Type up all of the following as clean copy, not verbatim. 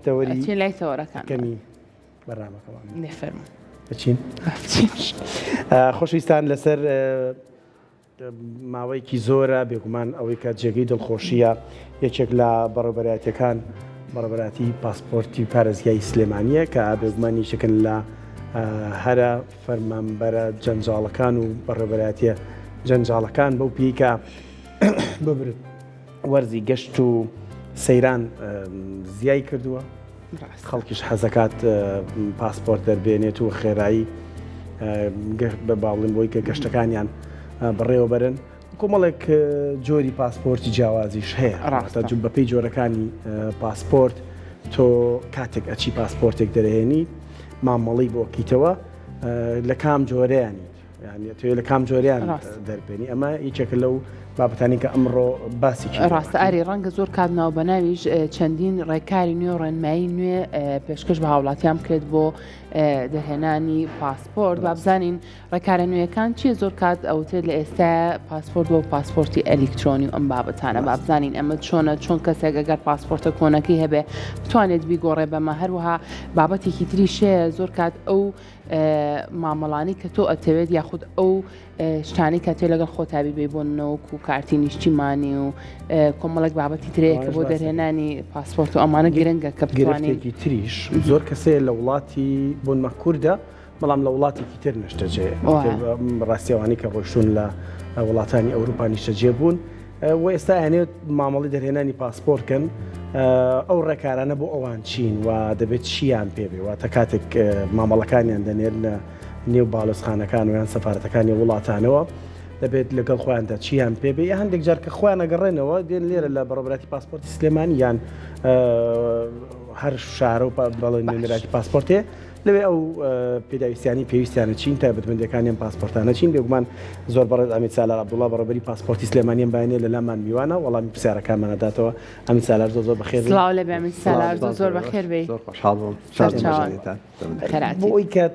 تەوەری ئەچین لای تەوەرەکان. یەکەمی بەرنامەکەمان. دەی فەرموو. بچین؟ با بچین. خۆشەویستان لەسەر ماوەیەکی زۆرە بێگومان ئەوەی کە جێگەی دڵخۆشییە یەکێک لە بەڕێوبەرایەتیەکان بەڕێوبەرایەتی پاسپۆرتی پارێزگای سلێمانیە کە بێگومان یەکێکن لە هەرە فەرمانبەرە جەنجاڵەکان و بەڕێوبەرایەتیە جەنجاڵەکان بەو پێی کە ببرت وەرزی گەشت و سەیران زیای کردووە خەڵکیش حەزەکات پاسپۆرت دەربێنێت و خێرایی بە باڵین بۆی کە گەشتەکانیان بەڕێوەبەرن کۆمەڵێک جۆری پاسپۆرتی جیاوازیش هەیە ڕاستە بەپێی جۆرەکانی پاسپۆرت تۆ کاتێک ئەچی پاسپۆرتێک دەرهێنی مامەڵی بۆکیتەوە لە کام جۆرەیانی یانی ئەتەوێ لە کام جۆریان دەربێنی ئەمە یەکێکە لەو بابەتانی کە ئەمڕۆ باسێکی ڕاستە ئاری ڕەنگە زۆر کات ناو بەناویش چەندین ڕێکاری نوێ و ڕێنمایی نوێ پێشکەش بە هاوڵاتیان بکرێت بۆ دەرهێنانی پاسپۆرت با بزانین ڕێکارە نوێیەکان چییە زۆر کات ئەوترێت لە ئێستا پاسپۆرت بۆ پاسپۆرتی ئەلیکترۆنی و ئەم بابەتانە با بزانین ئەمە چۆنە چۆن کەسێک ئەگەر پاسپۆرتە کۆنەکەی هەبێ بتوانێت بیگۆڕێ بەمە هەروەها بابەتێکی تریشەیە زۆر کات ئەو مامەڵانی کە تۆ ئەتەوێت یاخود ئەو شتانی کە تێ لەگەڵ خۆتا بیبەی بۆ نەوەک و کارتی نیشتیمانی و کۆمەڵێک بابەتی ترەیە کە بۆ دەرهێنانی پاسپۆرت و ئەمانە گرنگە کە بتوانین گرفتێکی تریش زۆر کەسێ لە وڵاتی بۆنمە کوردە بەڵام لە وڵاتێکی تر نیشتەجێ ڕاستیەوانی کە ڕۆشتون لە وڵاتانی ئەوروپا نیشتەجێ بوون و ئێستا ئەیانەوێت مامەڵەی دەرهێنانی پاسپۆرت کەن، ئەو ڕێکارانە بۆ ئەوان چین و دەبێت چییان پێ بێ؟ واتە کاتێک مامەڵەکانیان دەنێرنە نێو باڵێزخانەکان و یان سەفارەتەکانی وڵاتانەوە دەبێت لەگەڵ خۆیاندا چیان پێ بێ یا هەندێک جار کە خۆیان ئەگەڕێنەوە دێن لێرە لە بەڕێوەبەرایەتی پاسپۆرتی سلێمانی یان هەر شارە و بەڵێ نوێنەرایەتی پاسپۆرتێ لەوێ ئەو پێداویستیانەی پێویستیانە چین، تایبەتمەندییەکانی ئەم پاسپۆرتانە چین؟ بێگومان زۆر بەڕێز عەمید سالار عەبدوڵا بەڕێوەبەری پاسپۆرتی سلێمانی ئەم بەیانییە لە لامان میوانە، وەڵامی پرسیارەکانمان ئەداتەوە. عەمید سالار زۆر زۆر بەخێر بێی. سڵاو لێ بێ عەمید سالار زۆر زۆر بەخێر بێی. زۆر خۆشحاڵ بووم. سەرچاوان. بۆ ئەوەی کە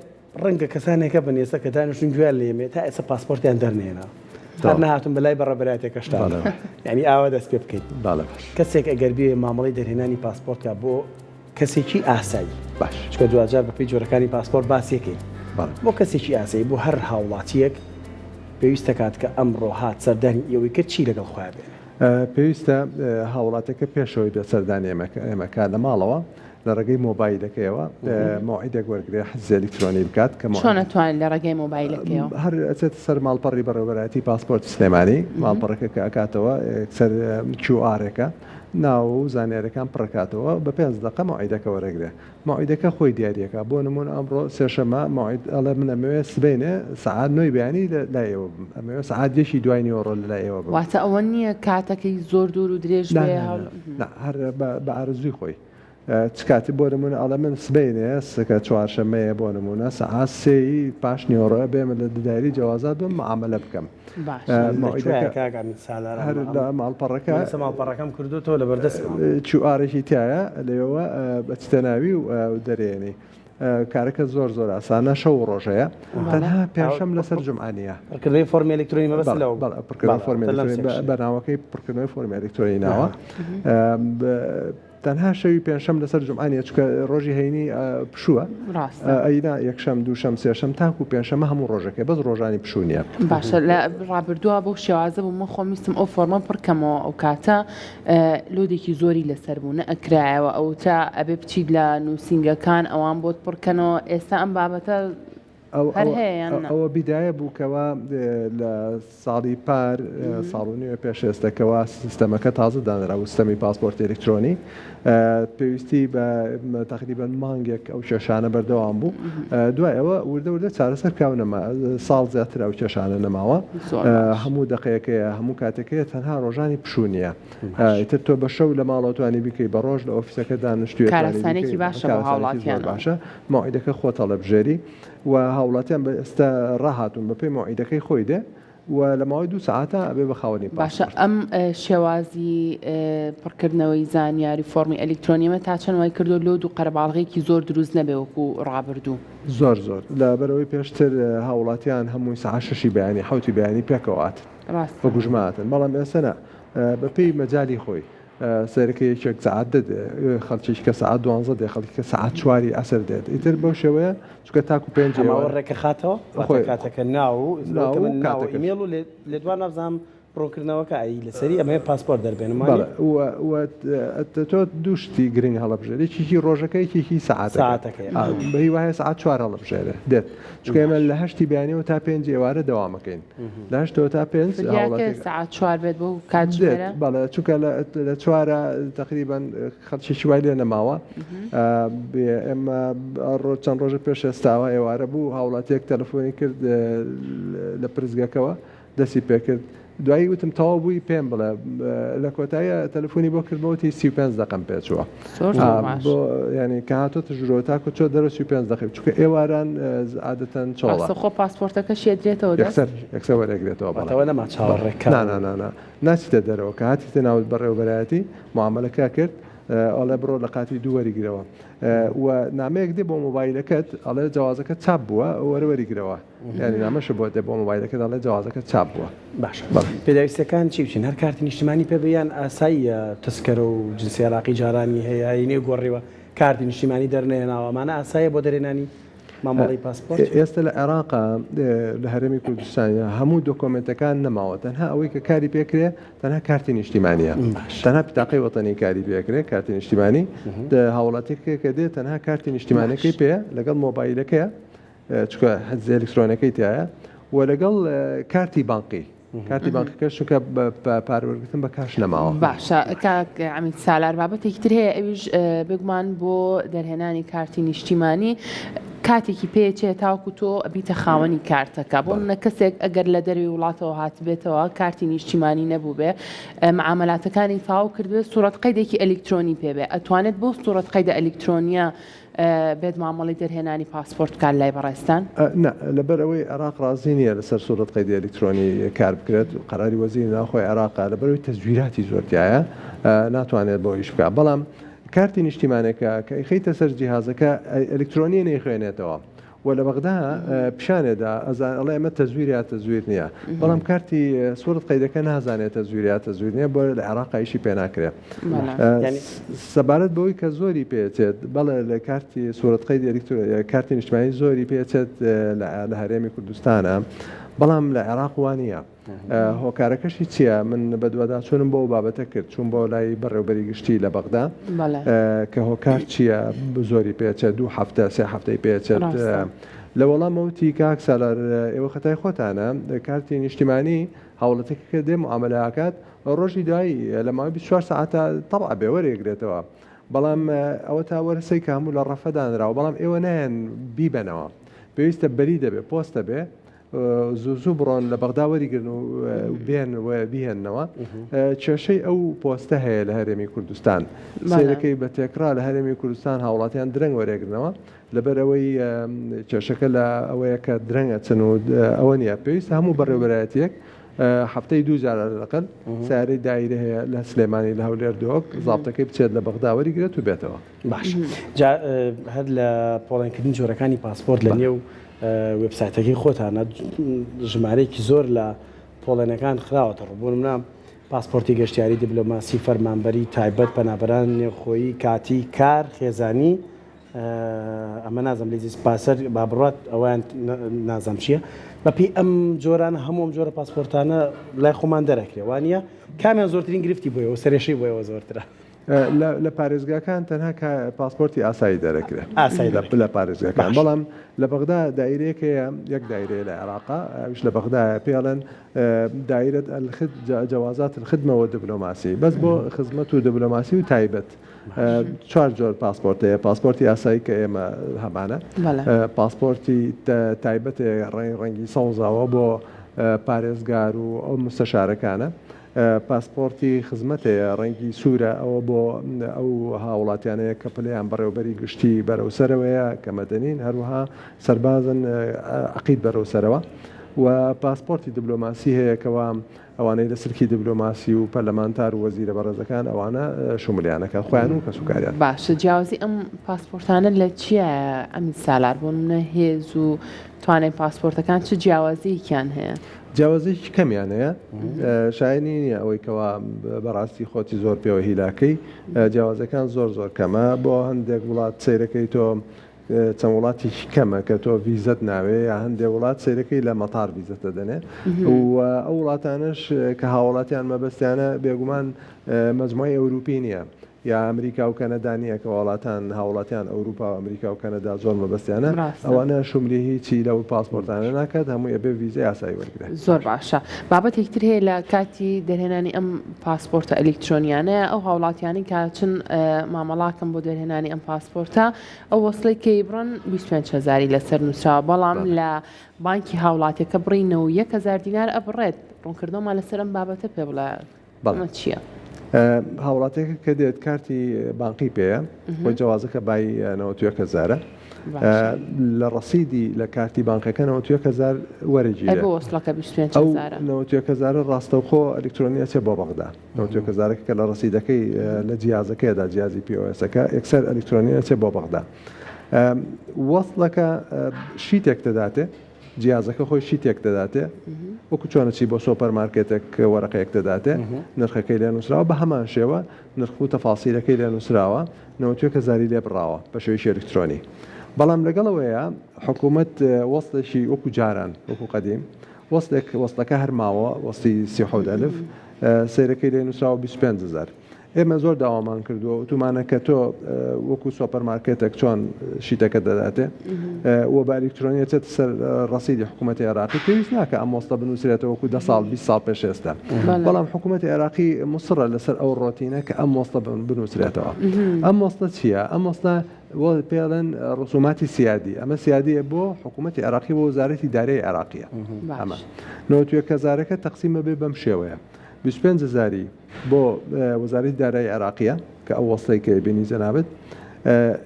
ڕەنگە کەسانێک هەبن ئێستا کە دانیشتوون گوێیان لێمێ تا ئێستا پاسپۆرتیان دەرنەهێناوە. هەر نەهاتوون بە لای بەڕێوەبەرایەتیەکەشتان. یانی ئاوا دەست پێ بکەین. کەسێک ئەگەر بێ مامەڵەی دەرهێنانی پاسپۆرت کا بۆ کەسێکی ئاسایی باش چونکە دواجار بەپێی جۆرەکانی پاسپۆرت باسیەکەین بەڵێ. بۆ کەسێکی ئاسایی بۆ هەر هاوڵاتیەک پێویستە کات کە ئەمڕۆ هات سەردانی ئێوەی کرد چی لەگەڵ خۆیا بێنێ؟ پێویستە هاوڵاتیەکە پێشەوەی بێت سەردانی ئێمە کا لە ماڵەوە لە ڕێگەی مۆبایلەکەیەوە مەوعیدێک وەرگرێ حجزی ئەلیکترۆنی بکات کە چۆن ئەتوانێت لە ڕێگەی مۆبایلەکەیەوە؟ هەر ئەچێتە سەر ماڵپەڕی بەڕێوەبەرایەتی پاسپۆرتی سلێمانی ماڵپەڕەکە کە ئەکاتەوە یەکسەر QR ێکە ناو و زانیاریەکان پڕکاتەوە بە پێنج دەقە مەوعیدەکە وەرەگرێ مەوعیدەکە خۆی دیاریەکا بۆ نمونە ئەمڕۆ سێشەمە مەوعید ئەڵێ من ئەمەوێ سبەینێ سەعات نۆی بەیانی لە لای ئێوە بم ئەمەوێ سەعات یەکی دوای نیوەڕۆ لە لای ئێوە بم. واتە ئەوە نییە کاتەکەی زۆر دوور و درێژ نا بێ نا نا نا هەر بە بە ئارەزووی خۆی چ کاتێ بۆ نمونە ئەڵێ من سبەینێ سکە چوارشەممەیە بۆ نمونە سەعات سێی پاش نیوەڕۆ بێمە لە دایرەی جەوازات بم معامەلە بکەم. باشە. مەوعیدەکە کاک عەمید سالار هەر لە ماڵپەڕەکە من ئێستا ماڵپەڕەکەم کردۆتەوە لە بەردەستمە. QR ێکی تیایە لەوێوە ئەچیتە ناوی و دەرێنی. کارەکە زۆر زۆر ئاسانە شەو و ڕۆژەیە تەنها پێنجشەم لەسەر جومعە نییە. پڕکردنەوەی فۆرمی ئەلیکترۆنی مەبەست لەوە بوو. بەڵێ پڕکردنەوەی فۆرمی ئەلیکترۆنی بە ناوەکەی پڕکردنەوەی فۆرمی ئەلیکترۆنی ناوە. تەنها شەوی پێنجشەم لەسەر جومعە نیە چونکە ڕۆژی هەینی پشووە ڕاستە ئەینا یەکشەم دووشەم سێشەم تاکو پێنجشەمە هەموو ڕۆژەکەی بەس ڕۆژانی پشوو نیە. باشە لە ڕابردووە بەو شێوازە بوو من خۆم ویستم ئەو فۆرمە پڕکەمەوە ئەو کاتە load ێکی زۆری لەسەر بوو نەئەکرایەوە ئەوترا ئەبێ بچیت لە نووسینگەکان ئەوان بۆت پڕکەنەوە ئێستا ئەم بابەتە هەر هەیە یان نا؟ ئەوە بیدایە بوو کەوا لە ساڵی پار ساڵ و نیوێ پێش ئێستا کەوا سیستەمەکە تازە دانرابوو سیستەمی پاسپۆرتی ئەلیکترۆنی پێویستی بە تەقریبەن مانگێک ئەو کێشانە بەردەوام بوو دوای ئەوە وردە وردە چارەسەر کراو نەما ساڵ زیاتر ئەو کێشانە نەماوە هەموو دەقەیەکەیە هەموو کاتێکەیە تەنها ڕۆژانی پشوو نییە ئیتر تۆ بە شەو لە ماڵەوە توانی بیکەی بە ڕۆژ لە ئۆفیسەکە دانیشتووی کارەسانێکی باشە بۆ هاوڵاتیان باشە مەوعیدەکە خۆت هەڵەبژێری و هاوڵاتیان بە ئێستا ڕاهاتوون بەپێی مەوعیدەکەی خۆی دێ و لە ماوەی دوو سەعاتا ئەبێ بە خاوەنی باشە پاسپۆرت. ئەم شێوازی پڕکردنەوەی زانیاری فۆڕمی ئەلیکترۆنی ئەمە تا چەند وای کردووە load و قەرەباڵغیەکی زۆر دروست نەبێ وەکو ڕابردوو؟ زۆر زۆر لەبەرئەوەی پێشتر هاوڵاتیان هەمووی سەعات شەشی بەیانی حەوتی بەیانی پێکەوە ئاتن ڕاستە. بە گوژمە ئاتن بەڵام ئێستا نا بەپێی مەجالی خۆی. سەیرەکە یەکێک سەعات دە دێ خەڵکێکی کە سەعات دوانزە دێ خەڵکی کە سەعات چواری عەسر دێت ئیتر بەو شێوەیە چونکە تاکو پێنج ئەمە ئێوارە ڕێکە خاتەوە واتە خۆی کاتەکە ناو و ناو و ناو و کاتەکەش. ئیمێڵ و لێدوان نابزانم ڕوونکردنەوەکە ئەی لەسەری ئەمەوێ پاسپۆرت دەربێنم بەڵێ وانیە؟ و و تۆ دوو شتی گرنگ هەڵەبژێر یەکێکی ڕۆژەکە یەکێکی سەعاتەکە سەعاتەکەیە. ئا، بەهی وایە سەعات چوار هەڵەبژێرێ دێت چونکە ئێمە باش لە هەشتی بەیانیەوە تا پێنج ئێوارە دەوامەکەین لە هەشتەوە تا پێنج فریاکە هاوڵاتیەک سەعات چوار بێت بۆ دێت کاتژمێرە؟ بەڵێ چونکە لە لە چوارە تەقریبەن خەڵکێکی وای لێ نەماوە ئێمە چەند ڕۆژە پێش ئێستاوە ئێوارە بوو هاوڵاتیەک تەلەفۆنی کرد لە پرسگەکەوە دەستی پێکرد دوایی وتم تەواو بووی پێم بڵێ لە کۆتاییە تەلەفۆنی بۆ کردمەوە وتی 35 دەقەم پێچووە زۆر زۆر باش بۆ ینی کە هاتۆتە ژوورەوە تاکو چۆ دەرەوە 35 دەقەی چونکە ئێواران عادەتەن چۆڵە ڕاستەوخۆ پاسپۆرتەکەش یەدرێتەوە دەست یەکسەر یەکسەر وەرەگرێتەوە بەڵێ واتەوە نەما چاوەڕێ کە نا نا نا نا ناچیتە دەرەوە کە هاتیتە ناو بەڕێوەبەرایەتی معامەلەکە کرد ئەڵێ بڕۆ لە قاتی دوو وەریگرەوە و نامەیەک دێ بۆ مۆبایلەکەت ئەڵێ جەوازەکە چاپ بووە وەرە وەریگرەوە یانی نامەشە بۆ دێ بۆ مۆبایلەکەت ئەڵێ جەوازەکە چاپ بووە. باشە پێداویستیەکان چی بچین هەر کارتی نیشتیمانی پێ بێ یان ئاساییە تەسکەرە و جنسی عێراقی جارانی هەیە هەینێ گۆڕیوە کارتی نیشتیمانی دەرنەهێناوە ئەمانە ئاساییە بۆ دەرهێنانی مامەڵەی پاسپۆرت؟ ئێستا لە عێراقا لە هەرێمی کوردستانە هەموو دۆکۆمێنتەکان نەماوە تەنها ئەوەی کە کاری پێکرێ تەنها کارتی نیشتیمانیە تەنها بتاقەی وەتەنی کاری پێکرێ کارتی نیشتیمانی هاوڵاتیەکە کە دێ تەنها کارتی نیشتیمانەکەی پێ لەگەڵ مۆبایلەکەیە چونکە حجزی ئەلیکترۆنەکەی تایە و لەگەڵ کارتی بانقی کارتی بانقەکەش چونکە پارە وەرگرتن بە کاش نەماوە. باشە کاک عەمید سالار بابەتێکی تر هەیە ئەویش بێگومان بۆ دەرهێنانی کارتی نیشتیمانی کاتێکی پێچێت تاوەکو تۆ ئەبیتە خاوەنی کارتەکە بۆ منە کەسێک ئەگەر لە دەروی وڵاتەوە هاتبێتەوە کارتی نیشتیمانی نەبووبێ معاملاتەکانی تەواو کردبێت سوڕەت قەیدێکی ئەلیکترۆنی پێبێ ئەتوانێت بۆ سوڕەت قەیدە ئەلیکترۆنیە بێت مامەڵەی دەرهێنانی پاسپۆرت بکات لای بەڕێزتان؟ نا، لەبەر ئەوەی عێراق ڕازی نییە لەسەر سوڕەت قەیدی ئەلیکترۆنی کار بکرێت، قەراری وەزیری ناوخۆی عێراقە، لەبەر ئەوەی تەزویراتی زۆر تیایە ناتوانێت بۆ ئیش بکات، بەڵام کارتی نیشتیمانێکە کە ئەیخەیتە سەر جیهازەکە ئەلیکترۆنیە نەیخوێنێتەوە و لە بەغدا پیشانێ دا ئەزان ئەڵێ ئەمە تەزویر یا تەزویر نییە، بەڵام کارتی سوڕەت قەیدەکە نازانێت تەزویر یا تەزویر نییە، بۆیە لە عێراقا ئیشی پێ ناکرێ. سەبارەت بەوەی کە زۆری پێچێت، بەڵێ لە کارتی سوورەت قەیدی ئەلیکترۆنی کارتی نیشتمانی زۆری پێچێت لە هەرێمی کوردستانە، بەڵام لە عێراق وانییە. هۆکارەکەشی چییە؟ من بەدواداچوونم بۆ ئەو بابەتە کرد، چووم بۆ لای بەڕێوبەری گشتی لە بەغدا کە هۆکار چییە زۆری پێچێت، دوو هەفتە سێ هەفتەی پێچێت. لە وەڵامەوە وتی کاک سالار ئێوە خەتای خۆتانە، کارتی نیشتیمانی هاوڵاتیەکە کە دێ معامەلە ئەکات ڕۆژی دوایی لە ماوەی 24 سەعاتە تەبع بێ وەرێگرێتەوە بەڵام ئەوە تا وەرسەی کە هەموو لە ڕەفە دانراوە بەڵام ئێوە نایەن بیبەنەوە پێویستە بەری دەبێ پۆستە بێ زوو زوو بڕۆن لە بەغدا وەریگرن و بێن و بیهێننەوە کێشەی ئەو پۆستە هەیە لە هەرێمی کوردستان سەیرەکەی بە تێکڕا لە هەرێمی کوردستان هاوڵاتیان درەنگ وەرێگرنەوە لەبەرئەوەی کێشەکە لە ئەوەیە کە درەنگ ئەچن و ئەوە نییە پێویستە هەموو بەڕێوەبەرایەتیەک هەفتەی دوو جار لەقل سیارەی دایرە هەیە لە سلێمانی لە هەولێر دهۆک زابتەکەی بچێت لە بەغدا وەریگرێت و بێتەوە. باش جا هەر لە پۆڵێنکردنی جۆرەکانی پاسپۆرت لە نێو وێبسایتەکەی خۆتانە ژمارەیەکی زۆر لە پۆڵێنەکان خراوەتە ڕوو بۆ نمونە پاسپۆرتی گەشتیاری دیبلۆماسی فەرمانبەری تایبەت پەنابەران نێوخۆیی کاتی کار خێزانی ئەمە نازم لیزیس پاسەر با بڕات ئەویان نازم چییە بەپی ئەم جۆرانە هەموو ئەم جۆرە پاسپۆرتانە لای خۆمان دەرەکرێ وانە کامیان زۆرترین گرفتی بۆیەوە سەرێشەی بۆیەوە زۆرترە لە پارێزگاکان تەنها پاسپۆرتی ئاسایی دەرەکرێ ئاسایی لە پارێزگاکان بەڵام لە بەغدا دایرەیەک هەیە یەک دایرەیە لە عێراقا ئەوش لە بەغدایە پێڵێن دایرەت الخد جوازات الخدمە و دبلۆماسی بەس بۆ خزمەت و دبلۆماسی و تایبەت چوار جۆر پاسپۆرت هەیە، پاسپۆرتی ئاسایی کە ئێمە هەمانە، پاسپۆرتی تایبەت هەیە ڕەنگ ڕەنگی سەوزاوە بۆ پارێزگار و ئەو مستەشارەکانە، پاسپۆرتی خزمەت هەیە ڕەنگی سوورە ئەوە بۆ ئەو هاوڵاتیانەیە کە پلەیان بەڕێوبەری گشتی بەرەو سەرەوەیە کە مەدەنین، هەروەها سەربازن عەقید بەرەو سەرەوە و پاسپۆرتی دبلۆماسی هەیە کەوا ئەوانەی لە سلکی دبلۆماسی و پەرلەمانتار و وەزیرە بەڕێزەکان ئەوانە شوملیان ئەکات خۆیان و کەسوکاریان. باشە جیاوازی ئەم پاسپۆرتانە لە چیایە عەمید سالار بۆ نمونە هێز و توانای پاسپۆرتەکان چ جیاوازیەکیان هەیە؟ جیاوازیەکی کەمیان هەیە شایەنی نییە ئەوەی کەوا بەڕاستی خۆتی زۆر پێوە هیلاکەی جیاوازەکان زۆر زۆر کەمە بۆ هەندێک وڵات سەیرەکەی تۆ چەند وڵاتێکی کەمە کە تۆ ڤیزەت ناوێ یا هەندێک وڵات سەیرەکەی لە مەتار ڤیزەت دەدەنێ و ئەو وڵاتانەش کە هاوڵاتیان مەبەستیانە بێگومان مەجموعی ئەوروپی نییە یا ئەمریکا و کەنەدا نییە کە وڵاتان هاوڵاتیان ئەوروپا و ئەمریکا و کەنەدا زۆر مەبەستیانە ڕاستە. ئەوانە شوملی هیچی لەو پاسپۆرتانە ناکات هەمووی ئەبێ ڤیزەی ئاسایی وەرگرێ. زۆر باشە بابەتێکی تر هەیە لە کاتی دەرهێنانی ئەم پاسپۆرتە ئەلیکترۆنیانەیە ئەو هاوڵاتیانەی کە چن مامەڵاکەن بۆ دەرهێنانی ئەم پاسپۆرتە ئەو وەسڵەی کە ئەیبڕن 25 هەزاری لەسەر نووسراوە بەڵام بەڵێ. لە بانکی هاوڵاتیەکە بڕی 91 هەزار دینار ئەبڕێت ڕوونکردنەوەمان لەسەر ئەم بابەتە پێ بڵێ بەڵێ. ئەمە چییە؟ هاوڵاتیەکە کە دێت کارتی بانقی پێیە خۆی جەوازەکە بای 91 هەزارە باشە. لە ڕەسیدی لە کارتی بانقەکە 91 هەزار ئەی وەرەگیرێ بۆ وەسڵەکە 25 ئەو هەزارە؟ 91 هەزارە ڕاستەوخۆ ئەلیکترۆنی ئەچێ بۆ بەغدا 91 هەزارەکە کە لە ڕەسیدەکەی لە جیازەکەیدا جیازی POS ەکە یەکسەر ئەلیکترۆنی ئەچێ بۆ بەغدا وەسڵەکە sheet ێک دەداتێ جیازەکە خۆی sheet ێک دەداتێ وەکو چۆن ئەچی بۆ سۆپەر مارکێتێک وەرەقەیەک دەداتێ نرخەکەی لێ نووسراوە بە هەمان شێوە نرخ و تەفاسیلەکەی لێ نووسراوە 91 هەزاری لێ بڕاوە بە شێوەیەکی ئەلکترۆنی بەڵام لەگەڵەوەیە حکوومەت وەستێکی وەکو جاران وەکو قەدیم وەستێک وەستەکە هەر ماوە وەستی 37 ئەلف سەیرەکەی لێ نووسراوە 25 هەزار ئێمە زۆر داوامان کردووە وتومانە کە تۆ وەکو سۆپەر مارکێتێک چۆن sheet ەکە دەداتێ و بە ئەلیکترۆنی ئەچێتە سەر ڕەسیدی حکوومەتی عێراقی پێویست ناکە ئەم وەستە بنووسرێتەوە وەکو دە ساڵ 20 ساڵ پێش ئێستا بەڵام حکوومەتی عێراقی مصرە لەسەر ئەو ڕۆتینە کە ئەم وەستە بنووسرێتەوە ئەم وەستە چییە؟ ئەم وەستە پێڵێن ڕسوماتی سیادی ئەمە سیادیە بۆ حکوومەتی عێراقی بۆ وەزارەتی دارایی عێراقیە ئەمە نەوەتویەک هەزارەکە تەقسیمە بێ بەم شێوەیە 25 هەزاری بۆ وەزارەتی دارایی عێراقیە کە ئەو وەسڵەی کە بینی جەنابت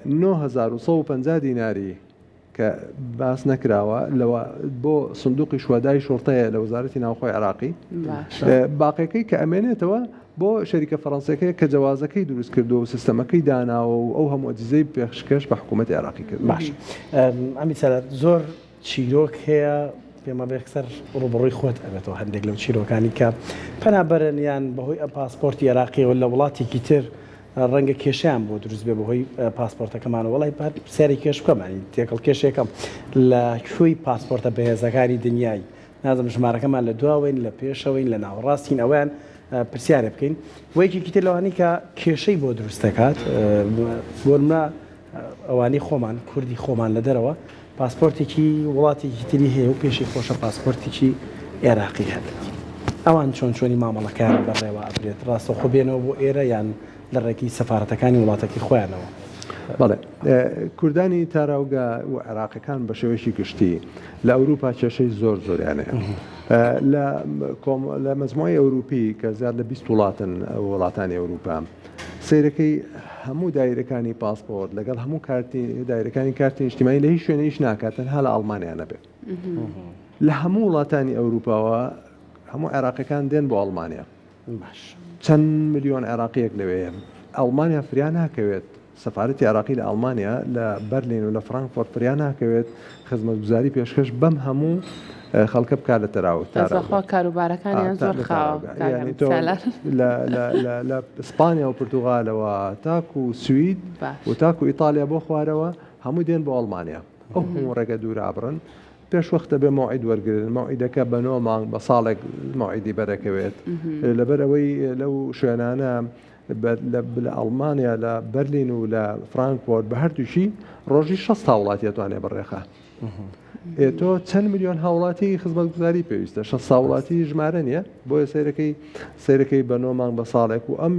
9150 دیناری کە باس نەکراوە لەوە بۆ سندوقی شوەدای شوڕتەیە لە وەزارەتی ناوخۆی عێراقی باقیەکەی کە ئەمێنێتەوە بۆ شەریکە فەڕەنسیەکەی کە جەوازەکەی دروست کردووە و سیستەمەکەی داناوە و ئەو هەموو ئەجیزەی پێشکەش بە حکوومەتی عێراقی کرد باش ئەمی سەرات زۆر چیرۆک هەیە پێم وابێ یەکسەر ڕووبەڕووی خۆت ئەبێتەوە هەندێک لەو چیرۆکانی کە پەنابەرن یان بەهۆی ئەم پاسپۆرتی عێراقیەوە لە وڵاتێکی تر ڕەنگە کێشیان بۆ دروست بێ بەهۆی پاسپۆرتەکەمانەوە وڵی پرسیاری کێش بکەمانی تێکەڵ کێشێکم لە کوێی پاسپۆرتە بەهێزەکانی دنیای نازم ژمارەکەمان لە دواوەین لە پێشەوەین لە ناوەڕاستین ئەویان پرسیارێ بکەین وەیەکێکی تر لەوانی کە کێشەی بۆ دروست دەکات بۆنمە ئەوانەی خۆمان کوردی خۆمان لە دەرەوە پاسپۆرتێکی وڵاتێکی تری هەیە و پێشی خۆشە پاسپۆرتێکی ئێراقی هەبێت ئەوان چۆن چۆنی مامەڵەکەیان بەڕێوە ئەبرێت ڕاستەوخۆ بێنەوە بۆ ئێرە یان لە ڕێگەی سەفارەتەکانی وڵاتەکەی خۆیانەوە؟ بەڵێ کوردانی تاراوگە و عێراقیەکان بە شێوەیەکی گشتی لە ئەوروپا کێشەی زۆر زۆریان هەیە لە مەجموعەی ئەوروپی کە زیاد لە 20 وڵاتن وڵاتانی ئەوروپا سەیرەکەی هەموو دایرەکانی پاسپۆرت لەگەڵ هەموو کارتی دایرەکانی کارتی نیشتیمانی لە هیچ شوێنێ ئیش ناکات تەنها لە ئەڵمانیا نەبێ لە هەموو وڵاتانی ئەوروپاوە هەموو عێراقیەکان دێن بۆ ئەڵمانیا باش چەند ملیۆن عێراقیەک لەوێیە ئەڵمانیا فریا ناکەوێت سەفارەتی عێراقی لە ئەڵمانیا لە بەرلین و لە فرانکفۆرت فریا ناکەوێت خزمەتگوزاری پێشکەش بەم هەموو خەڵکە بکات لە تەراو بەس بەخوا کاروبارەکانیان زۆر خاوە لە ئیسپانیا و پرتوغالەوە تاکو سوید و تاکو ئیتالیا بۆ خوارەوە هەموو دێن بۆ ئەڵمانیا ئەو هەموو ڕێگە دوورابڕن پێش وەختە بێ مەوعید وەرگرن مەوعیدەکە بە نۆ مانگ بە ساڵێک مەوعیدی بەرەکەوێت لەبەر ئەوەی لەو شوێنانە لە ئەڵمانیا لە بەرلین و لە فرانکفۆرت بە هەردووکی ڕۆژی 6 هاوڵاتی ئەتوانێ بڕێخە ئێ تۆ چەند ملیۆن هاوڵاتی خزمەتگوزاری پێویستە 6 هاوڵاتی ژمارە نییە بۆیە سەیرەکەی سەیرەکەی بە نۆ مانگ بە ساڵێک و ئەم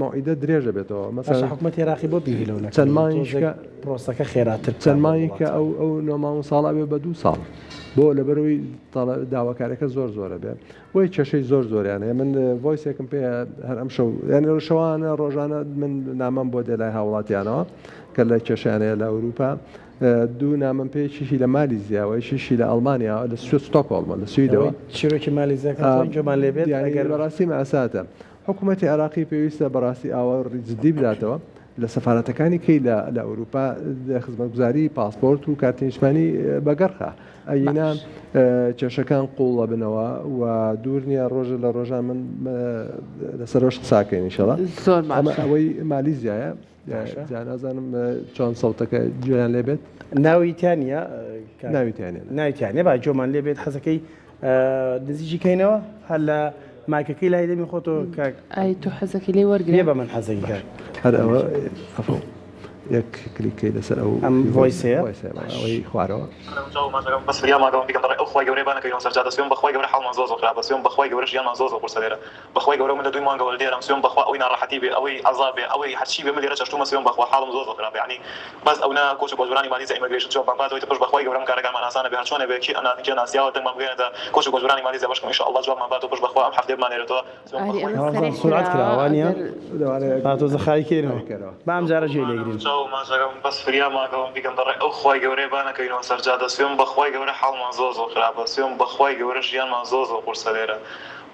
مەوعیدە درێژە بێتەوە مەسەلەن حکومەتی عێراقی بۆ بیری لەو نەکردەوە چەند مانگێک پرۆسەکە خێراتر بکات چەند مانگێک کە ئەو ئەو نۆ مانگ و ساڵ ئەبێ بە دوو ساڵ بۆ لەبەرەوەی داواکارەکە زۆر زۆرە بێ بۆیە کێشەی زۆر زۆریان هەیە من voice ێکم پێ هەر ئەم شەو یعنی شەوانە ڕۆژانە من نامەم بۆ دێ لای هاوڵاتیانەوە کە لە کێشیان هەیە لە ئەوروپا دوو نامەم پێ یەکێکی لە مالیزیاوە یەکێکی لە ئەڵمانیا لە سوێ ستۆکۆڵمە لە سویدەوە چیرۆکی مالیزیاکە تۆ گوێمان لێ بێت یعنی ئەگەر بەڕاستی مەئساتە حکوومەتی عێراقی پێویستە بەڕاستی ئاوڕی جدی بداتەوە. لە سەفارەتەکانی کەی لە لە ئەوروپا خزمەتگوزاری پاسپۆرت و کارتی نیشتمانی بەگەڕخە ئەگینا کێشەکان قوڵ ئەبنەوە و دوور نییە ڕۆژە لە ڕۆژان من لەسەرەوەش قساکەین ئینشەڵا زۆر ئەمە باشە ئەوەی مالیزیایە باشە. جا نازانم چۆن سەوتەکە گوێیان لێ بێت ناوی تیا نییە کاک؟ ناوی تیا نییە. ناوی تیا نییە با گوێمان لێ بێت حەزەکەی نزیکی کەینەوە هەر لە مایکەکەی لای دەمی خۆتۆ کاک ئەی تۆ حەزەکەی لێ وەرگرە لێ بە من حەزەکی کاک هەر ئەوە ئەفۆ یەک کلیک کەی لەسەر ئەو ئەم voice ەیە؟ voice ەیە ئەوەی خوارەوە. بەس فریا ماگەوم بیکەم بەڕێ ئەو خوای گەورەیە با نەکەوینەوە سەر جادە سوێم بەخوای گەورە حاڵمان زۆر زۆر خراپە سوێم بەخوای گەورە ژیانمان زۆر زۆر قورسە لێرە بەخوای گەورە من لە دووی مانگەوە لێرەم سوێم بەخوا ئەوەی ناڕەحەتی بێ ئەوەی عەزاب بێ ئەوەی هەرچی بێ من لێرە چەشتومە سوێم بەخوا حاڵم زۆر زۆر خراپە یەعنی بەس ئەونە کۆچ و کۆچبەرانی مالیزیا immigration جوابمان باتەوە ئیتر پشت بەخوای گەورە من کارەکانمان ئاسانە بێ هەرچۆنێ بێ کێ ئەناسن کێ ناسیاوە دەنگمان بگەیەنێتە کۆچ و کۆچبەرانی مالیزیا بەشکم ان شاء اللە جوابمان باتەوە پشت بەخوا ئەم هەفتەیە بمانێرێتەوە سوێم ئاری بەخوای ئەمە هەوازان سەریع سورعەت کراوە کراوە وانیە؟ ئەگەر لەوانەیە با تۆزە خاوی کەینەوە کەرەوە. با ئەم جارە گوێی لێگرین. چاو ماچەکەم بەس فریا ماکەوم بیکەم بەڕێ ئەو خوای گەورەیە با نەکەوینەوە سەر جادە سوێم بەخوای گەورە حاڵمان زۆر زۆر خراپە سوێم بەخوای گەورە ژیانمان زۆر زۆر قورسە لێرە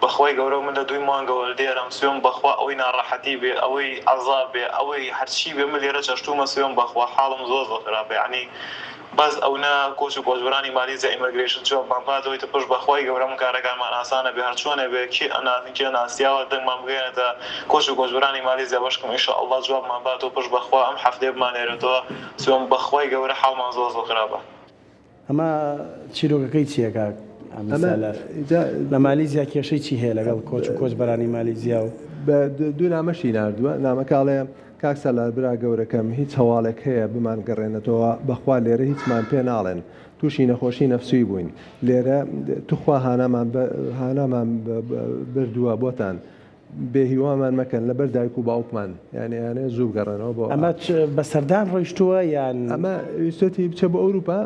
بەخوای گەورە من لە دووی مانگەوە لێرەم سوێم بەخوا ئەوەی ناڕەحەتی بێ ئەوەی عەزاب بێ ئەوەی هەرچی بێ من لێرە چەشتومە سوێم بەخوا حاڵم زۆر زۆر خراپە یەعنی بەس ئەونە کۆچ و کۆچبەرانی مالیزیا immigration جوابمان باتەوە ئیتر پشت بەخوای گەورە من کارەکانمان ئاسانە بێ هەرچۆنێ بێ کێ ئەناسن کێ ناسیاوە دەنگمان بگەیەنێتە کۆچ و کۆچبەرانی مالیزیا بەشکم ان شاء اللە جوابمان باتەوە پشت بەخوا ئەم هەفتەیە بمانێرێتەوە سوێم بەخوای گەورە حاڵمان زۆر زۆر خراپە. ئەمە چیرۆکەکەی چییە کاک ئەمین سالار؟ لە مالیزیا کێشەی چی هەیە لەگەڵ کۆچ و کۆچبەرانی مالیزیا و؟ دوو نامەشی ناردووە، نامەکە ئەڵێ، کاک سالار برا گەورەکەم هیچ هەواڵێک هەیە بمانگەڕێنێتەوە بەخوا لێرە هیچمان پێ ناڵێن تووشی نەخۆشی نەفسوی بووین لێرە توخوا هانامان هانامان بردووە بۆتان بێ هیوامان مەکەن لەبەر دایک و باوکمان یانی ئەیانەوێت زوو بگەڕێنەوە بۆ ئەمە بە سەردان ڕۆیشتووە یان ئەمە ویستێتی بچێ بۆ ئەوروپا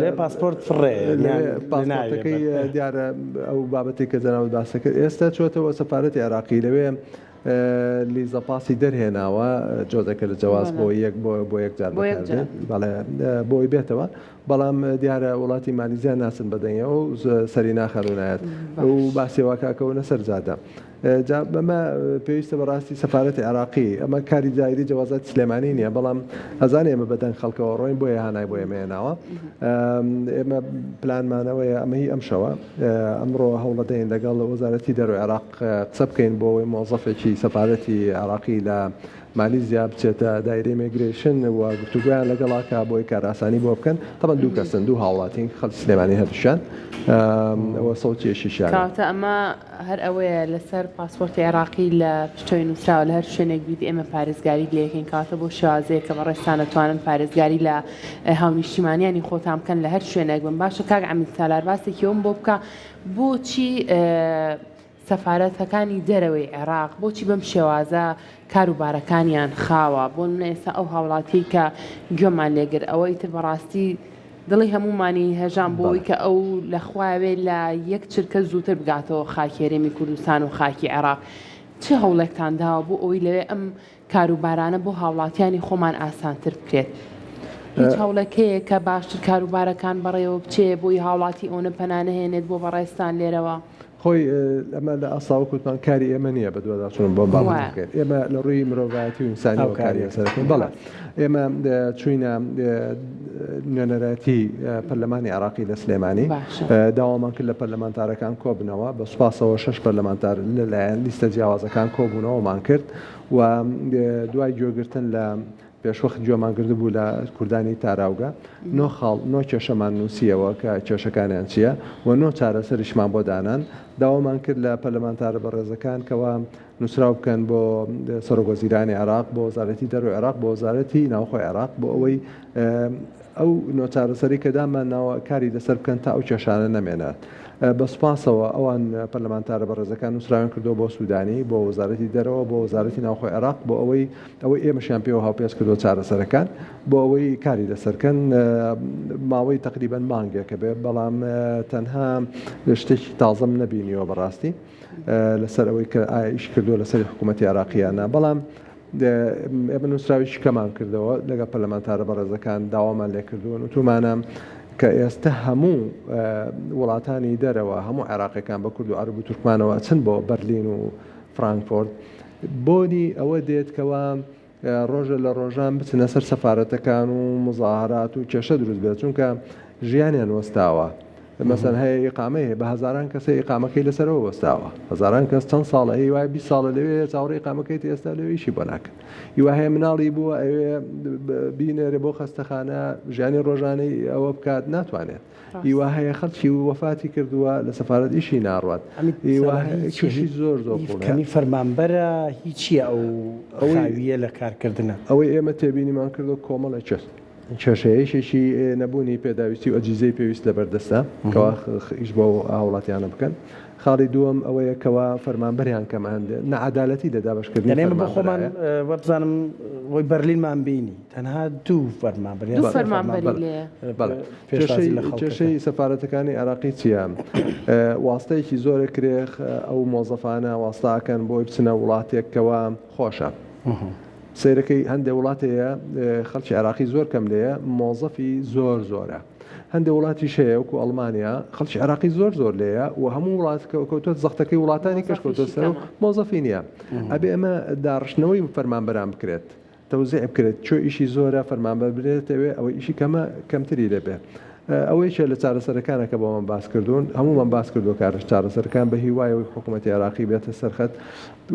لێ پاسپۆرت فڕێ پاسپۆرتەکەی دیارە ئەو بابەتێک کە جەنابت باسە کرد ئێستا چۆتەوە سەفارەتی عێراقی لەوێ لیزە پاسی دەرهێناوە جۆزەکە لە جەواز بۆ یەک بۆ بۆ یەک جار بەڵێ بۆی بێتەوە بەڵام دیارە وڵاتی مالیزیا ناچن بە دەنگەوە و سەری ناخەن و نایەت و باسی وا کاکەونە سەر جادە. جا ئەمە پێویستە بەڕاستی سەفارەتی عێراقی ئەمە کاری دایری جەوازاتی سلێمانی نییە بەڵام ئەزانێ ئێمە بەدەنگ خەڵکەوە ڕۆین بۆیە هانای بۆ ئێمە هێناوە ئێمە پلانمانەوەیە ئەمە هی ئەمشەوە ئەمڕۆ هەوڵەدەین لەگەڵ وەزارەتی دەرەوەی عێراق قسە بکەین بۆ ئەوەی مۆزەفێکی سەفارەتی عێراقی لە مالیزیا بچێتە دایرەی migration و گفتوگۆیان لەگەڵا کا بۆی کارئاسانی بۆ بکەن تەبەن دوو کەسن دوو هاوڵاتین خەڵکی سلێمانی هەردووکیان ئەوە سەوتی یەکێکیانە. کەواتە ئەمە هەر ئەوەیە لەسەر پاسپۆرتی عێراقی لە پشتەوەی نووسراوە لە هەر شوێنێک بیت ئێمە پارێزگاریت لێ ئەکەین کەواتە بەو شێوازەیە کە بەڕێزتان ئەتوانن پارێزگاری لە هاونیشتیمانیانی خۆتان بکەن لە هەر شوێنێک بن باشە کاک عەمید سالار باسێکی ئەوم بۆ بکە بۆچی سەفارەتەکانی دەرەوەی عێراق بۆچی بەم شێوازە کاروبارەکانیان خاوە؟ بۆ نمونە ئێستا ئەو هاوڵاتیەی کە گوێمان لێگرت ئەوە ئیتر بەڕاستی دڵی هەموومانی هەژان بۆ ئەوەی کە ئەو لە خواوێ لە یەک چرکە زووتر بگاتەوە خاکی هەرێمی کوردستان و خاکی عێراق چ هەوڵێکتان داوە بۆ ئەوەی لەوێ ئەم کاروبارانە بۆ هاوڵاتیانی خۆمان ئاسانتر بکرێت؟ هیچ هەوڵێک هەیە کە باشتر کاروبارەکان بەڕێوە بچێ بۆی هاوڵاتی ئەونە پەنا نەهێنێت بۆ بەڕێزتان لێرەوە؟ خۆی ئەمە لە ئاستا وەک وتمان کاری ئێمە نییە بەدواداچوون بۆم بابەتە بکەین ئێمە لە ڕووی مرۆڤایەتی و ئینسانیەوە کاری لەسەر دەکەین بەڵێ ئێمە چووینە نوێنەرایەتی پەرلەمانی عێراقی لە سلێمانی داوامان کرد لە پەرلەمانتارەکان کۆبنەوە بە سوپاسەوە شەش پەرلەمانتار لەلایەن لیستە جیاوازەکان کۆبوونەوەمان کرد و دوای گوێگرتن لە پێشوەخت گوێمان گرتبوو لە کوردانی تاراوگە، نۆ خاڵ، نۆ کێشەمان نووسییەوە کە کێشەکانیان چییە و نۆ چارەسەریشمان بۆ دانان. داوامان کرد لە پەرلەمانتارە بەڕێزەکان کەوا نووسراو بکەن بۆ سەرۆکوەزیرانی عێراق، بۆ وەزارەتی دەرەوەی عێراق، بۆ وەزارەتی ناوخۆی عێراق بۆ ئەوەی ئەو نۆ چارەسەرەی کە دامان ناوە کاری لەسەر بکەن تا ئەو کێشانە نەمێنێت. بە سوپاسەوە ئەوان پەرلەمانتارە بەڕێزەکان نووسراویان کردووە بۆ سوودانی، بۆ وەزارەتی دەرەوە، بۆ وەزارەتی ناوخۆی عێراق بۆ ئەوەی ئەوەی ئێمەشیان پێوە هاوپێچ کردووە چارەسەرەکان بۆ ئەوەی کاری لەسەر کەن ماوەی تەقریبەن مانگێکە بێ بەڵام تەنها شتێکی تازەم نەبینیوە بەڕاستی لەسەر ئەوەی کە ئایا ئیش کردووە لەسەری حکوومەتی عێراقییانە بەڵام ئێمە نووسراوێکی کەمان کردەوە لەگەڵ پەرلەمانتارە بەڕێزەکان داوامان لێکردوون وتومانە کە ئێستا هەموو وڵاتانی دەرەوە هەموو عێراقیەکان بە کورد و عەرەب و تورکمانەوە ئەچن بۆ بەرلین و فرانکفۆرت بۆنی ئەوە دێت کەوا. ڕۆژە لە ڕۆژان بچنە سەر سەفارەتەکان و مزاهرات و کێشە دروست بێت چونکە ژیانیان وەستاوە مەسەن هەیە ئیقامەی هەیە بە هەزاران کەسە ئیقامەکەی لەسەرەوە وەستاوە هەزاران کەس چەند ساڵە هی وای 20 ساڵە لەوێ چاوەڕێی ئیقامەکەی ئێستا لەوێ ئیشی بۆ ناکەن هیوا هەیە مناڵی بووە ئەوێ بینێرێ بۆ خەستەخانە ژیانی ڕۆژانەی ئەوە بکات ناتوانێت هیوا هەیە خەڵکی وەفاتی کردووە لە سەفارەت ئیشی ناڕوات هیوا هەیە کێشەی زۆر زۆر قوڵە. کەمی فەرمانبەرە هیچیە ئەو خاویە لە کارکردنە. ئەوەی ئێمە تێبینیمان کردووە کۆمەڵێک کێشەیە یەکێکی نەبوونی پێداویستی و ئەجیزەی پێویست لەبەردەستە کەوا ئیش بۆ هاوڵاتیانە بکەن خاڵی دووەم ئەوەیە کەوا فەرمانبەریان کەمە هەندێ نەعەدالەتی لە دابەشکردنی یعنی ئێمە بۆ خۆمان فەرمانبەرایە. وابزانم وەی بەرلینمان بینی تەنها دوو فەرمانبەر یان دوو سێ فەرمانبەری فەرمانبەر لێیە. بەڵێ پێشوازی کێشەی لە خەڵک کێشەی ئەکەن. سەفارەتەکانی عێراقی چییە؟ واستەیەکی زۆر ئەکرێ ئەو مۆزەفانە واستە ئەکەن بۆی بچنە وڵاتێک کەوا خۆشە. سەیرەکەی هەندێ وڵات هەیە خەڵکی عێراقی زۆر کەم لێیە مۆزەفی زۆر زۆرە. هەندێ وڵاتیش هەیە وەکو ئەڵمانیا خەڵکی عێراقی زۆر زۆر لێیە و هەموو وڵات کەوتووە زەختەکەی وڵاتانی کەش کەوتووە مۆزەفیشی سەر و کەمە. مۆزەفی نییە. ئەبێ ئەمە داڕشتنەوەی فەرمانبەران بکرێت. تەوزیع بکرێت کوێ ئیشی زۆرە فەرمانبەر برێتەوێ ئەوەی ئیشی کەمە کەمتری لێبێ ئەوە یەکێ لە چارەسەرەکانە کە بۆمان باس کردوون هەموومان باس کردووە کارش چارەسەرەکان بە هیوای ئەوەی حکوومەتی عێراقی بێتە سەرخەت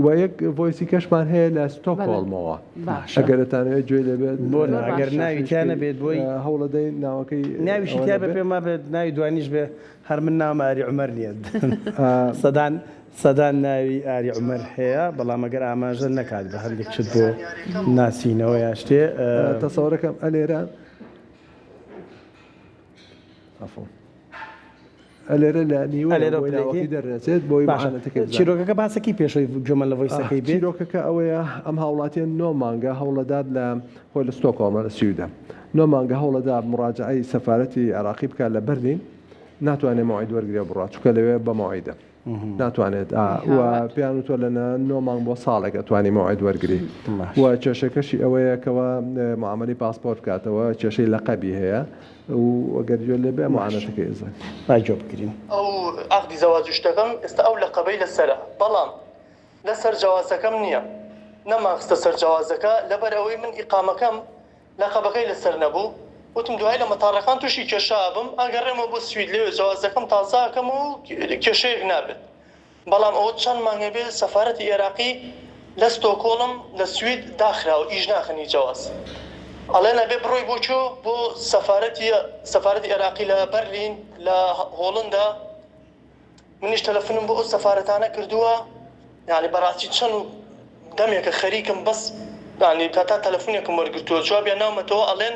و یەک voice ی کەشمان هەیە لە ستۆکهۆڵمەوە باشە ئەگەر ئەتانەوێت گوێی لێ بێت بۆ نا زۆر ئەگەر باشە ناوی تیا نەبێت بۆی هەوڵەدەین ناوەکەی ناویشی ئەوە تیا بێ نەبێ پێم وابێت ناوی دوانیش بێ هەر من ناوم ئاری عومەر نییە سەدان سەدان ناوی ئاری عومەر هەیە بەڵام ئەگەر ئاماژە نەکات بە هەندێک شت بۆ ناسینەوە یا شتێ. تەسەوەرەکەم ئەلێرە عەفو ئەلێرە لە نیوەیە ئەلێرە بۆی پلەیەکی ناوەکەی دەرنەچێت بۆی باشە معانەتەکەی بزانێت. چیرۆکەکە باسەکی پێشەوەی گوێمان لە voice ەکەی بێت. چیرۆکەکە ئەوەیە ئەم هاوڵاتیە نۆ مانگە هەوڵەدات لە خۆی لە ستۆکهۆڵمە لە سویدە نۆ مانگە هەوڵەدا مڕاجعەی سەفارەتی عێراقی بکات لە بەرلین ناتوانێت مەوعید وەرگرێ بڕات چونکە لەوێ بە مەوعیدە. ناتوانێت و پێیان وتوە لە نۆ مانگ بۆ ساڵێک ئەتوانی مەوعید وەرگری و کێشەکەشی ئەوەیە کەوا معامەلەی پاسپۆرت بکاتەوە کێشەی لەقەبی هەیە و ئەگەر گوێ لێ بێ معانەتەکەی ئەزانێت. با گوێ بگرین. ئەو عەقدی زەواج و شتەکەم ئێستا ئەو لەقەبەی لەسەرە بەڵام لەسەر جەوازەکەم نییە نەمانخستە سەر جەوازەکە لەبەر ئەوەی من ئیقامەکەم لەقەبەکەی لەسەر نەبوو، وتم دوایی لە مەتاڕەکان تووشی کێشە ئەبم، ئەگەڕێمەوە بۆ سوید لەوێ جەوازەکەم تازە ئەکەمەوە و کێشەیەک نابێت. بەڵام ئەوە چەند مانگە بێ سەفارەتی ئێراقی لە ستۆکۆڵم لە سوید داخراوە ئیش ناکەن هیچ جەواز. ئەڵێن ئەبێ بڕۆی بۆ کوێ؟ بۆ سەفارەتی سەفارەتی ئێراقی لە بەرلین لە هۆڵندا. منیش تەلەفونم بۆ ئەو سەفارەتانە کردووە یانی بەڕاستی چەند دەمێکە خەریکم بەس یانی تا تەلەفونێکم وەرگرتووە جوابیان ناومەتەوە ئەڵێن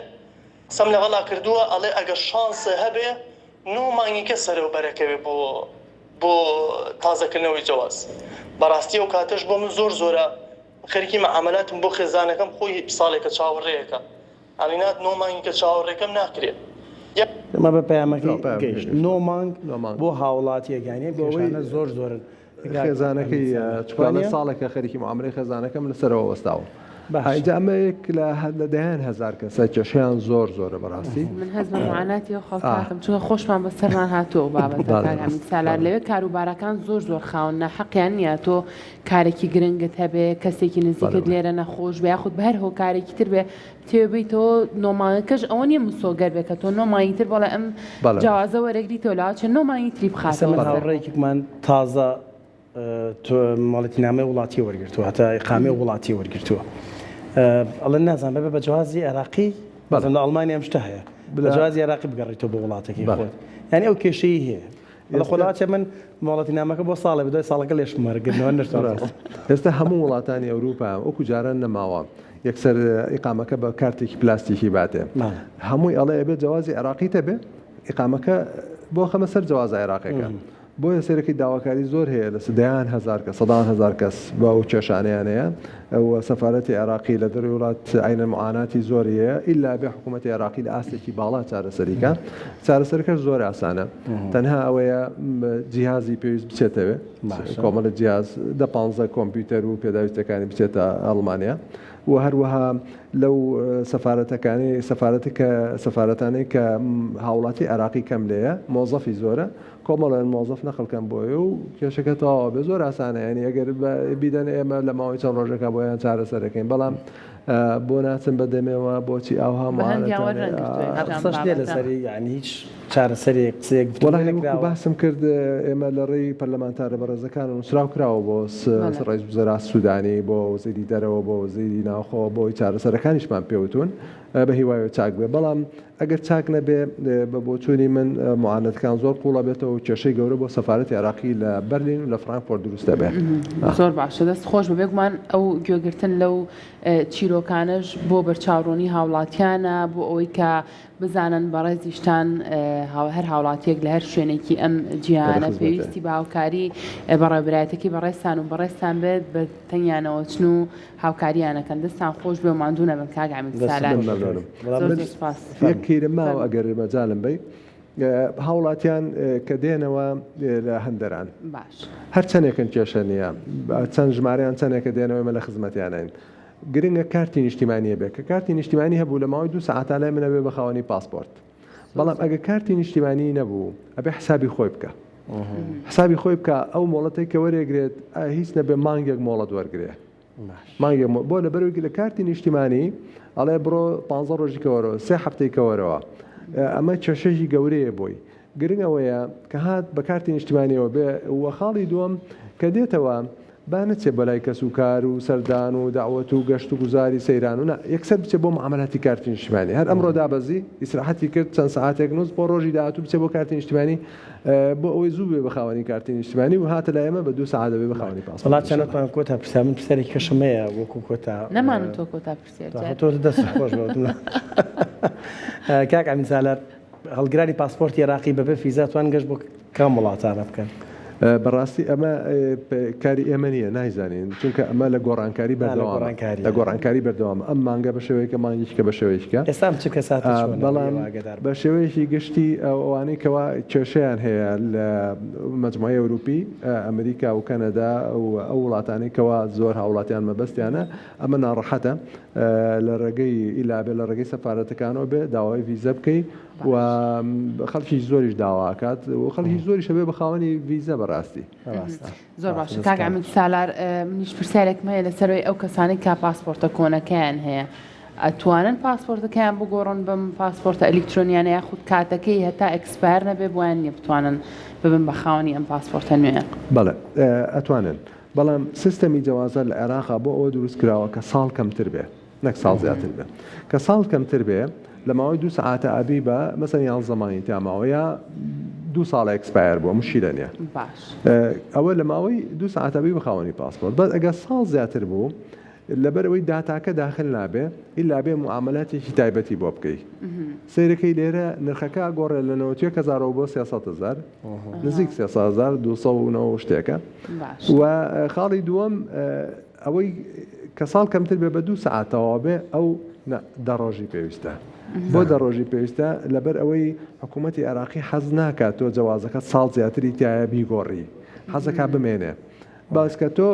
قسەم لەگەڵا کردووە ئەڵێ ئەگەر شانسێ هەبێ نۆ مانگی کە سەرەو بەرەکەوێ بۆ بۆ تازەکردنەوەی جەواز بەڕاستی ئەو کاتەش بۆ من زۆر زۆرە خەریکی مەعامەلاتم بۆ خێزانەکەم خۆی ساڵێکە چاوەڕێیەکە ئەڵینات نۆ مانگی کە چاوەڕێکەم ناکرێ یە. ئەمە بە پەیامەکەی پەیامەکەی گەیشت گەیشت. نۆ مانگ نۆ مانگ. بۆ هاوڵاتیەک یانی ئەم بۆ ئەوەی کێشانە زۆر زۆرن کاک خێزانەکەی ئەمین سالار چونکە ئەڵێ وانیە؟ ساڵێکە خەریکی معامەلەی خێزانەکەم لەسەرەوە وەستاوم باشە. ئینجا ئەمە یەک لە لە دەیان هەزار کەسە کێشەیان زۆر زۆرە بەڕاستی. من هەست بە معاناتی ئەو خەڵکە ئا. ئەکەم چونکە خۆشمان بەسەرمان هاتووە ئەو بابەتە بەڵێ کاک ئەمین ڕاستە سالار بەڵێ. لەوێ کاروبارەکان زۆر زۆر خاون ناحەقیان نییە تۆ کارێکی گرنگت هەبێ کەسێکی بەڵێ نزیکت بەڵێ. لێرە نەخۆش بێ یاخود بە هەر هۆکارێکی تر بێ بتەوێ بێیتەوە نۆ مانگەکەش ئەوە نیە مسۆگەر بێ کە تۆ نۆ مانگی تر بەڵێ ئەم بەڵێ جەوازە وەرەگریتەوە لەوەچێ نۆ مانگی تری ئێستا بخاتەوە من سەر. هاوڕێیەکمان تازە مۆڵەتینامەی وڵاتی وەرگرتووە هەتا ئیقامەی وڵاتی وەرگرتووە ئەڵێن نازانم بەبێ بە جوازی عێراقی بەڵام لە ئەڵمانیا ئەم شتە هەیە بە جوازی عێراقی بگەڕێیتەوە بۆ وڵاتەکەی خۆت یعنی ئەو کێشەی هەیە لە خۆلاچە من مۆڵەتی نامەکە بۆ ساڵێ بە دوای ساڵەکە لێشم وەرگرنەوە نەشتڕاست ئێستا هەموو وڵاتانی ئەوروپا وەکو جاران نەماوە یەکسەر ئیقامەکە بە کارتێکی پلاستیکی باتێ هەمووی ئەڵێ ئەبێت جوازی عێراقی تەبێ ئیقامەکە بۆ خەمە سەر جوازە عێراقیەکە بۆیە سەیرەکەی داواکاری زۆر هەیە لە دەیان هەزار کەس سەدان هەزار کەس بە ئەو کێشانەیان هەیە و سەفارەتی عێراقی لە دەرەوەی وڵات عەینەن معاناتی زۆری هەیە ئیلا بێ حکوومەتی عێراقی لە ئاستێکی باڵا چارەسەری کا چارەسەرەکەش زۆر ئاسانە تەنها ئەوەیە جیهازی پێویست بچێتەوێ کۆمەڵە جیاز دە پانزە کۆمپیوتەر و پێداویستەکانی بچێتە ئەڵمانیا. و هەروەها لەو سەفارەتەکانی سەفارەتی کە سەفارەتانەی کە هاوڵاتی عێراقی کەم لێیە مۆزەفی زۆرە کۆمەڵێن مۆزەف نەقل کەن بۆی و کێشەکە تەواوە بێ زۆر ئاسانە یانی ئەگەر بیدەن ئێمە لە ماوەی چەند ڕۆژێکا بۆیان چارەسەرەکەین بەڵام بۆ ناچن بە دەمێوە بۆچی ئاوها قسەش نیە لەسەری یعنی هیچ چارەسەرێک قسەیەک وەڵاهی وەکو باسم کرد ئێمە لە ڕێی پەرلەمانتارە بەڕێزەکان نووسراو کراوە بۆ ڕئیس وزەرا سودانی بۆ وەزیری دەرەوە بۆ وەزیری ناوخۆ بۆی چارەسەرەکانیشمان پێوتون بە هیوایەوە چاک بێ بەڵام ئەگەر چاک نەبێ بە بۆچوونی من معانەتەکان زۆر قووڵ ئەبێتەوە و کێشەی گەورە بۆ سەفارەتی عێراقی لە بەرلین و لە فرانکفۆرت دروست دەبێ. زۆر باشە دەست خۆش بێ بێگومان ئەو گوێگرتن لەو چیرۆکانەش بۆ بەرچاوڕوونی هاوڵاتیانە بۆ ئەوەی کە بزانن بەڕێزیشتان هەر هاوڵاتیەک لە هەر شوێنێکی ئەم جیهانە پێویستی بە هاوکاری بەڕێوەبەرایەتەکەی بەڕێزتان و بەڕێزتان بێت بە تەنیانەوە چن و هاوکاریان ئەکەن دەستان خۆش بێ و ماندوو نەبن کاک عەمید سالار زۆر زۆر سوپاس. یەک کەیرم ماوە ئەگەر مەجالم بەی هاوڵاتیان کە دێنەوە لە هەندەران باش هەر چەندێکن کێشە نییە چەند ژمارەیان چەندێکە دێنەوە ئێمە لە خزمەتیانین گرنگە کارتی نیشتیمانیە بێ کە کارتی نیشتیمانی هەبوو لە ماوەی دوو سەعاتا لای منە بێ بە خاوەنی پاسپۆرت بەڵام ئەگە کارتی نیشتیمانی نەبوو ئەبێ حسابی خۆی بکە حسابی خۆی بکە ئەو مۆڵەتێک کە وەرێگرێت هیچ نەبێ مانگێک مۆڵەت وەرگێ مانگێک بۆ لە بەرەوەی لە کارتی نیشتیمانی ئەڵێ بڕۆ پ ڕۆژی کەوەرەوە سێ هەفتەی کەوەرەوە ئەمە کێشەی گەورەیە بۆی گرنگ ئەوەیە کە هات بە کارتی نیشتیمانیەوە بێ و خاڵی دووەم کە دێتەوە با نەچێ بۆ لای کەس و کار و سەردان و دەعوەت و گەشت و گوزاری سەیران و نا یەکسەر بچێ بۆ معامەلاتی کارتی نیشتیمانی هەر ئەمڕۆ دابەزی ئیسراحەتی کرد چەند سەعاتێک نووست بۆ ڕۆژی داهاتوو بچێ بۆ کارتی نیشتیمانی بۆ ئەوەی زوو بێ بە خاوەنی کارتی نیشتیمانی و هاتە لای ئێمە بە دوو سەعات دەبێ بە خاوەنی پاسپۆرت وەڵا چەند نەتوانم کۆتا پرسیار من پرسیارێکی کەشم هەیە وەکو کۆتا نەمان تۆ کۆتا پرسیار تۆ دەست خۆش بێ کاک ئەمین سالار هەڵگرانی پاسپۆرتی عێراقی بەبێ فیزا توان گەشت بۆ کام وڵاتانە بکەن؟ بەڕاستی ئەمە کاری ئێمە نییە نایزانین چونکە ئەمە لە گۆڕانکاری بەردەوامە لە گۆڕانکاری بەردەوامە ئەم مانگە بە شێوەیەکە مانگێکە بە شێوەیەکە ئێستا ئەم چ کەساتە چۆنە بەڵام بە شێوەیەکی گشتی ئەوانەی کەوا کێشەیان هەیە لە مەجموعەی ئەوروپی ئەمریکا و کەنەدا و ئەو وڵاتانەی کەوا زۆر هاوڵاتیان مەبەستیانە ئەمە ناڕەحەتە لە ڕێگەی ئیلا بێ لە ڕێگەی سەفارەتەکانەوە بێ داوای ڤیزە بکەی و خەڵکی زۆریش داواکات و خەڵکی زۆریش هەبێ بە خاوەنی ڤیزە بەڕاستی. زۆر باشە کاک عەمید سالار منیش پرسیارێکم هەیە لەسەرەوەی ئەو کەسانەی کە پاسپۆرتە کۆنەکەیان هەیە ئەتوانن پاسپۆرتەکەیان بگۆڕن بەم پاسپۆرتە ئەلیکترۆنیانە یاخود کاتەکەی هەتا expire نەبێ بۆیان نییە بتوانن ببن بە خاوەنی ئەم پاسپۆرتە نوێیە؟ بەڵێ ئەتوانن بەڵام سیستەمی جەوازات لە عێراقا بۆ ئەوە دروست کراوە کە ساڵ کەمتر بێ نەک ساڵ زیاتر بێ کە ساڵ کەمتر بێ لە ماوەی دوو سەعاتە ئەبی بە مەسەن یانزە مانگی تیا ماوە یا دوو ساڵە expire بووە مشکیلە نییە باش ئەوە لە ماوەی دوو سەعاتە بی بە خاوەنی پاسپۆرت بەس ئەگەر ساڵ زیاتر بوو لەبەر ئەوەی داتاکە داخل نابێ ئیلا بێ موعامەلاتێکی تایبەتی بۆ بکەی سەیرەکەی لێرە نرخەکە ئەگۆڕێ لە 91 هەزارەوە بۆ 300 هەزار نزیک 300 هەزار 290 شتێکە و خاڵی دووەم ئەوەی کە ساڵ کەمتر بێ بە دوو سەعات تەواو بێ ئەو دە ڕۆژی پێویستە بۆ دە ڕۆژی پێویستە لەبەر ئەوەی حکوومەتی عێراقی حەز ناکات تۆ جەوازەکە ساڵ زیاتری تایە بیگۆڕی حەزەکە بمێنێ باس کە تۆ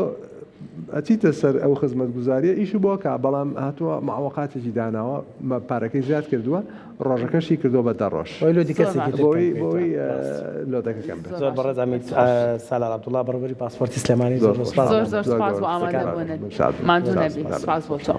ئەچیتە سەر ئەو خزمەتگوزاریە ئیشو بۆ کا بەڵام هاتووە معوەقاتێکی داناوە پارەکەی زیاد کردووە ڕۆژەکەشی کردووە بە دە ڕۆژ بۆی لۆدی کەسێکی تر بۆی بۆی لۆدەکە کەم بێت زۆر بەڕێز عەمید سالار عەبدوڵا بەڕێوەبەری پاسپۆرتی سلێمانی زۆر زۆر سپاس زۆر زۆر سپاس بۆ ئامادەبوونت ماندوو نەبی سپاس بۆ تۆ.